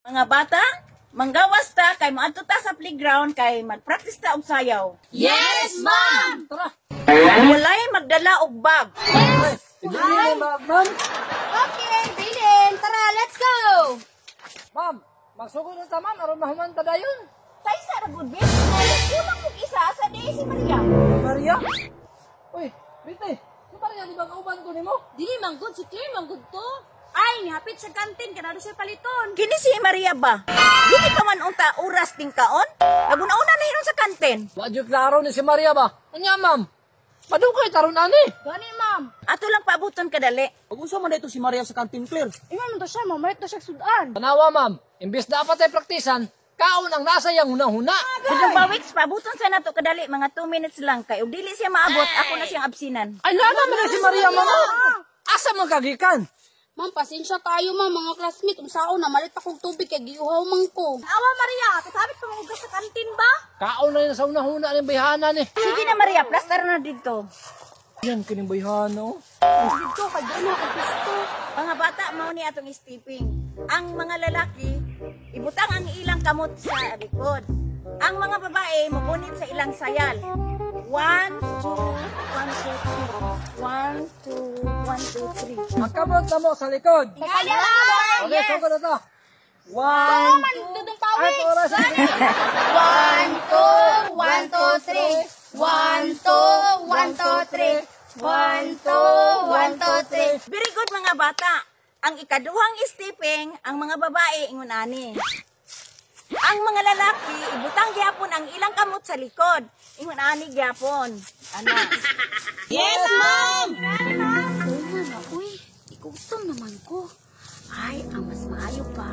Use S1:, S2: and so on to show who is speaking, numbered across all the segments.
S1: Mga bata, manggawas ta kay moadto ta sa playground kay mag-practice ta og sayaw.
S2: Yes, ma'am!
S3: Tara.
S1: Walay magdala og bag.
S3: Ay, ma'am.
S2: Okay, Bilin, tara, let's go!
S3: Ma'am, magsugod na ta, ma'am, aron mahuman ta dayon.
S1: Kaysa ra gud, bitch. Kulang og isa sa di si Maria.
S3: Maria? Uy, Bite, si Maria di ba kauban ko nimo?
S2: Dili man good, si Claire man good to. Ay, nihapit sa kantin, kanado siya paliton.
S1: Kini si Maria ba? Dili pa man unta oras ting kaon? Naguna-una na hinon sa kantin.
S3: Wa jud klaro ni si Maria ba? Unya, ma'am. Padugay taron ani.
S2: Gani, ma'am.
S1: Ato lang paabuton kadali.
S4: Pag-usa man dito si Maria sa kantin, Claire.
S2: Ingon man to siya, mamalit to siya sudan.
S3: Tanawa, ma'am. Imbis dapat ay praktisan, kaon ang nasa iyang huna-huna.
S1: Kung pawiks, paabuton sa nato kadali mga 2 minutes lang kay og dili siya maabot, ako na siyang absinan.
S3: Ay, lana man na si Maria, ma'am. Asa man kagikan?
S5: Ma'am, pasensya tayo, ma'am, mga classmate. Unsaon na malit pa kong tubig kay giuhaw man ko.
S2: Awa, Maria, kasabit pa mga sa kantin ba?
S3: Kaon na yun sa huna-huna ng bayhana ni.
S1: Sige na, Maria, plastar na dito.
S3: Yan kining bayhana oh.
S5: Dito kay dana ko gusto.
S1: Mga bata, mao ni atong stepping. Ang mga lalaki, ibutang ang ilang kamot sa likod. Ang mga babae, mugunit sa ilang sayal. 1, 2, 1, 2, 3. 1, 2, 1, 2, 3.
S3: Ang kamot na mo sa likod.
S2: Kaya,
S3: Okay, sugod na to. One,
S5: Man, dudong pawis.
S3: Ay, oras.
S5: 1 2 1 2 3. 1 2 1 2 3. 1 2 1 2 3.
S1: Very good, mga bata. Ang ikaduhang stepping, ang mga babae ingon ani. Ang mga lalaki, ibutang gyapon ang ilang kamot sa likod. Ingon ani gyapon. Ana.
S4: Yes, ma'am!
S5: Oh, man, uy. Igutom naman ko. Ay, ang mas maayo pa.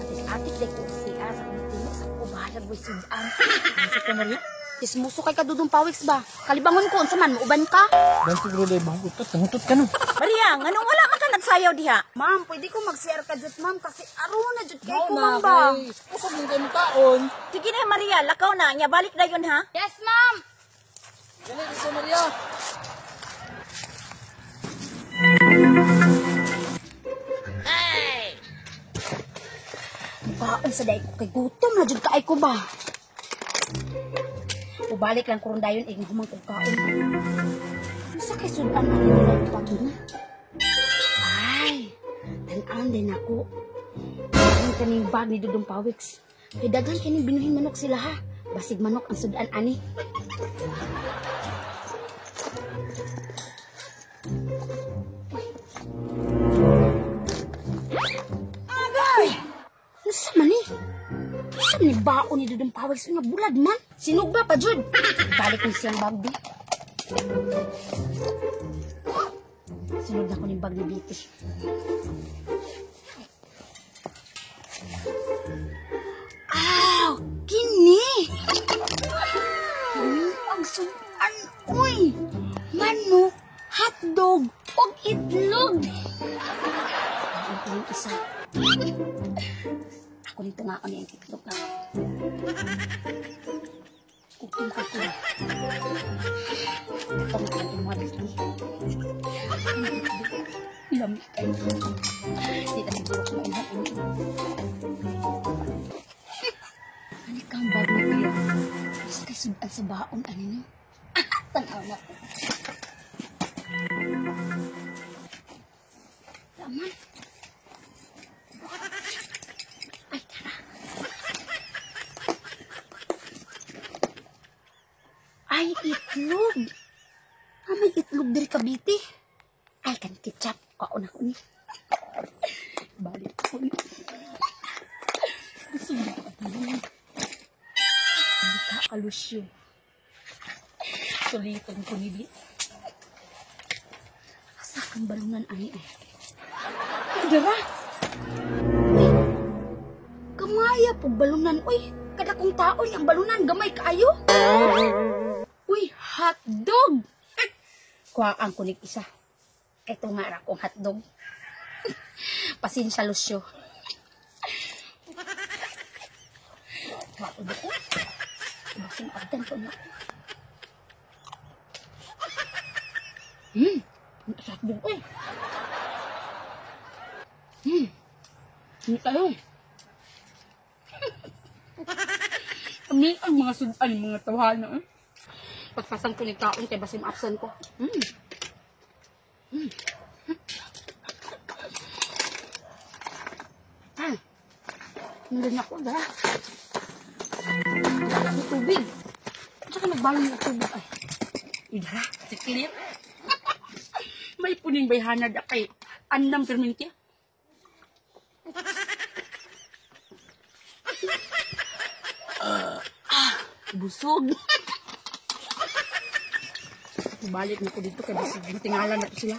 S5: Atik-atik day ko siya sa timo sa ko bahalag way sudan.
S3: Asa ka, Maria?
S5: Ismuso kay kadudong pawiks ba? Kalibangon ko unsa man muuban ka?
S3: Dan siguro day bahugot ka, tangutot ka no.
S1: Maria, nganong wala man ka nagsayaw diha?
S5: Ma'am, pwede ko mag-share ka jud, ma'am, kasi aron na jud kay
S3: Mao
S5: ko,
S3: na
S5: ma'am ba?
S3: kay usog din kayo kaon.
S1: Sige na, Maria, lakaw na. Nya balik na yun ha.
S5: Yes, ma'am.
S3: Dali dito, Maria.
S5: Baon sa day ko kay gutom na jud kaay ko ba. Ubalik lang kuron dayon ig humang kog kaon. Unsa kay sudan ang nila pagina? Ay, tan-awon din ako. Ang kaning bag ni Dudong Pawiks. Kay daghan kining binuhing manok sila ha. Basig manok ang sudan ani. Unsa man ni? Unsa man ni baon ni Dudong Pawiks nga bulad man? Sinugba pa jud. Balik ni siyang bag di. Sunod na ko ning bag ni Biti. Aw, kini. Ang sudan, uy. Manok, hotdog, og itlog. Ang yung isa. Ako nito nga ako niyang itlog na. Gutom ka ko. Gutom ka ng mga Biti. Lamig kayo. Di na siguro ko mainhan. Ano kang bag na kayo? Sa kay sudan sa baon, ano no? Tanaw na ko. Laman. Ay, tara. Ay, itlog. Ah, may itlog diri Cavite. Ay, kan ketchup. Kaon ako ni. Balik ko ni. Gusto mo ako ni. Hindi ka kalusyo. Suliton ko ni di. Asa kang balungan ani ay. Ay, dara. Uy, gamaya po balunan. Uy, kada kong taon ang balunan gamay kaayo. Uy, hotdog. Kuhaan ko nig isa. Ito nga ra kong hotdog. Pasensya, Lucio. Kaon ko. Basin abdan ko na. Ang hotdog, uy. Hindi kayo. Kami ang mga sudan, mga tawhana. Eh. Pagpasan ko ni kaon kay basin absent ko. Ah. Nandun ako, dara. Ang tubig. Saka nagbalon ng tubig ay. Uy, dara, si clear. May puning bayhana da kay andam perminti. Ah, busog. Balik na ko dito kay basig matingalan na ko sila.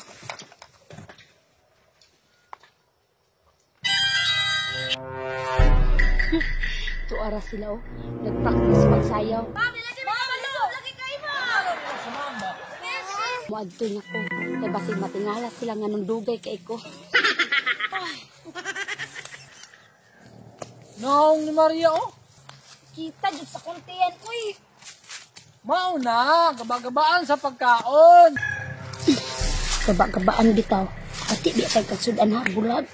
S5: Tuara sila oh. Nagpractice pagsayaw.
S2: Ma'am, lagi ma'am, lagi kayo ma'am.
S5: Muadto na ko. Kay basig matingala sila nga nung dugay kay ko.
S3: Naong ni Maria oh.
S5: Kita jud sa kuntian uy.
S3: Mao na, gaba-gabaan sa pagkaon.
S5: Gaba-gabaan bitaw. Pati di kay kagsudan ha bulag.